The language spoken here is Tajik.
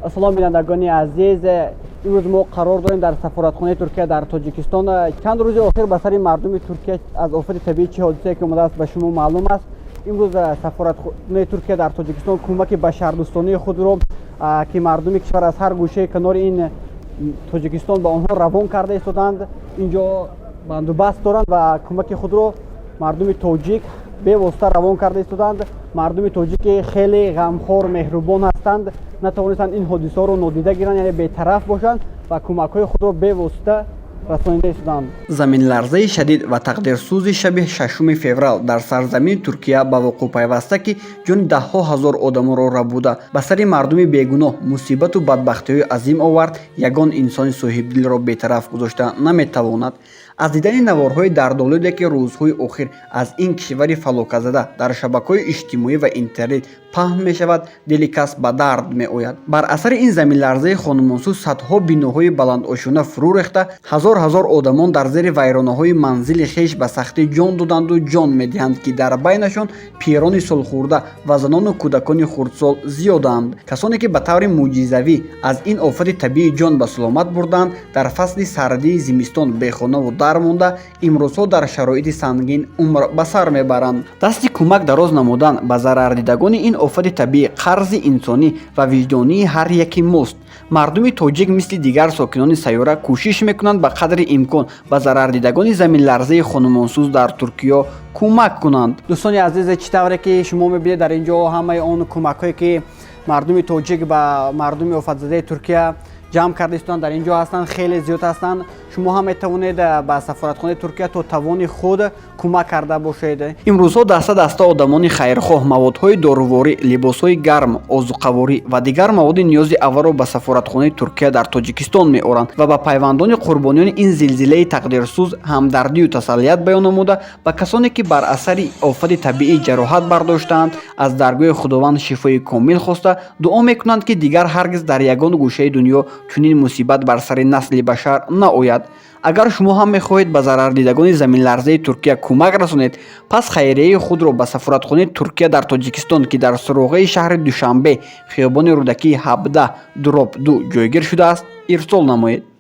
Салом, бинандагони азиз. Имрӯз мо қарор дорем дар сафоратхонаи Туркия дар Тоҷикистон. Чанд рӯзи охир ба сари мардуми Туркия аз офати табиӣ чӣ ҳодисае ки омадааст, ба шумо маълум аст. Имрӯз сафоратхонаи Туркия дар Тоҷикистон кӯмаки башардӯстонии худро, ки мардуми кишвар аз ҳар гӯшаи канори ин Тоҷикистон ба онҳо равон карда истоданд, инҷо бандубаст доранд ва кӯмаки худро мардуми тоҷик бевосита равон карда истоданд. Мардуми тоҷики хеле ғамхор, меҳрубон ҳастанд, натавонистанд ин ҳодисаҳоро нодида гиранд, яъне бетараф бошанд ва кӯмакҳои худро бевосита расонида истоданд. Заминларзаи шадид ва тақдирсӯзи шаби 6 феврал дар сарзамини Туркия ба вуқӯъ пайваста, ки ҷони даҳҳо ҳазор одамонро рабуда, ба сари мардуми бегуноҳ мусибату бадбахтиҳои азим овард, ягон инсони соҳибдилро бетараф гузошта наметавонад. Аз дидани наворҳои дардолуде, ки рӯзҳои охир аз ин кишвари фалокатзада дар шабакаҳои иҷтимоӣ ва интернет паҳн мешавад, дили кас ба дард меояд. Бар асари ин заминларзаи хонумонсӯз садҳо биноҳои баландошёна фурӯ рехта, ҳазор ҳазор одамон дар зери вайронаҳои манзили хеш ба сахтӣ ҷон доданду ҷон медиҳанд, ки дар байнашон пирони солхӯрда ва занону кӯдакони хурдсол зиёданд. Касоне ки ба таври мӯъҷизавӣ аз ин офати табиӣ ҷон ба саломат бурданд, дар фасли сардии зимистон бехонаву дар монда, имрӯзҳо дар шароити сангин умр ба сар мебаранд. Дасти кӯмак дароз намудан ба зарардидагони ин офати табиӣ қарзи инсонӣ ва виҷдонии ҳар яки мост. Мардуми тоҷик мисли дигар сокинони сайёра кӯшиш мекунанд ба қадри имкон ба зарардидагони заминларзаи хонумонсӯз дар Туркиё кӯмак кунанд. Дӯстони азиз, чӣ тавре ки шумо мебинед, дар ин ҷо ҳамаи он кӯмакҳое, ки мардуми тоҷик ба мардуми офатзадаи Туркия ҷамъ карда истоданд, дар ин ҷо ҳастанд, хеле зиёд ҳастанд. Шумо ҳам метавонед ба сафоратхонаи Туркия то тавони худ кӯмак карда бошед. Имрӯзҳо даста даста одамони хайрхоҳ маводҳои доруворӣ, либосҳои гарм, озуқаворӣ ва дигар маводи ниёзи аввалро ба сафоратхонаи Туркия дар Тоҷикистон меоранд ва ба пайвандони қурбониёни ин зилзилаи тақдирсӯз ҳамдардию тасаллият баён намуда, ба касоне ки бар асари офати табиӣ ҷароҳат бардоштаанд, аз даргоҳи Худованд шифои комил хоста, дуо мекунанд, ки дигар ҳаргиз дар ягон гӯшаи дунё чунин мусибат бар сари насли башар наояд. Агар шумо ҳам мехоҳед ба зарардидагони заминларзаи Туркия кӯмак расонед, пас хайрияи худро ба сафоратхонаи Туркия дар Тоҷикистон, ки дар суроғаи шаҳри Душанбе, хиёбони Рӯдакии 17 дроб 2 ҷойгир шудааст, ирсол намоед.